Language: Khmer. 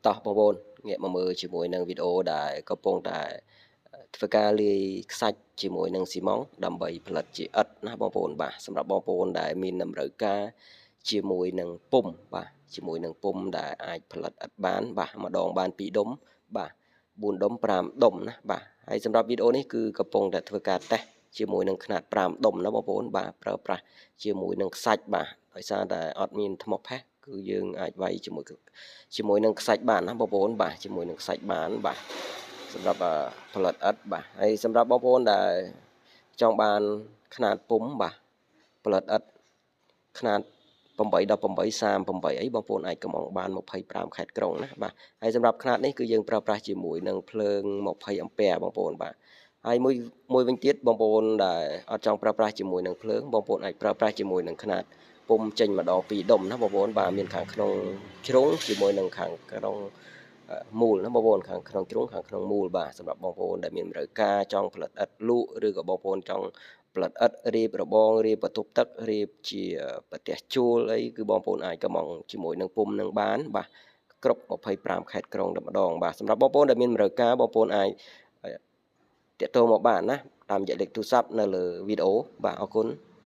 តោះបងប្អូនងាកមកមើលជាមួយនឹងវីដេអូដែលកំពុងតែធ្វើការលាយខ្សាច់ជាមួយនឹងស៊ីម៉ង់ដើម្បីផលិតជាឥដ្ឋណាបងប្អូនបាទសម្រាប់បងប្អូនដែលមានតម្រូវការជាមួយនឹងពុំបាទជាមួយនឹងពុំដែលអាចផលិតឥដ្ឋបានបាទម្ដងបាន2ដុំបាទ4ដុំ5ដុំណាបាទហើយសម្រាប់វីដេអូនេះគឺកំពុងតែធ្វើការតេស្តជាមួយនឹងຂະຫນាត5ដុំណាបងប្អូនបាទប្រើប្រាស់ជាមួយនឹងខ្សាច់បាទដោយសារតែអត់មានថ្មផេះគឺយើងអាចវាយជាមួយជាមួយនឹងខ្សាច់បានណាបងប្អូនបាទជាមួយនឹងខ្សាច់បានបាទសម្រាប់ផលិតឥដ្ឋបាទហើយសម្រាប់បងប្អូនដែលចង់បានຂະຫນាតពុំបាទផលិតឥដ្ឋຂະຫນាត8 18 38អីបងប្អូនអាចកំងបាន25ខេត្តក្រុងណាបាទហើយសម្រាប់ຂະຫນាតនេះគឺយើងប្រើប្រាស់ជាមួយនឹងភ្លើង20អាំពែបងប្អូនបាទហើយមួយមួយវិញទៀតបងប្អូនដែលអត់ចង់ប្រើប្រាស់ជាមួយនឹងភ្លើងបងប្អូនអាចប្រើប្រាស់ជាមួយនឹងຂະຫນាតពុំចេញម្ដង2ដុំណាបងប្អូនបាទមានខាងក្នុងជ្រុងជាមួយនឹងខាងក្នុងមូលណាបងប្អូនខាងក្នុងជ្រុងខាងក្នុងមូលបាទសម្រាប់បងប្អូនដែលមានតម្រូវការចង់ផលិតឥដ្ឋលក់ឬក៏បងប្អូនចង់ផលិតឥដ្ឋរៀបរបងរៀបបន្ទប់ទឹករៀបជាប្រទេសជួលអីគឺបងប្អូនអាចកំងជាមួយនឹងពុំនឹងបានបាទគ្រប់25ខេត្តក្រុងតែម្ដងបាទសម្រាប់បងប្អូនដែលមានតម្រូវការបងប្អូនអាចតាក់ទងមកបានណាតាមរយៈលេខទូរស័ព្ទនៅលើវីដេអូបាទអរគុណ។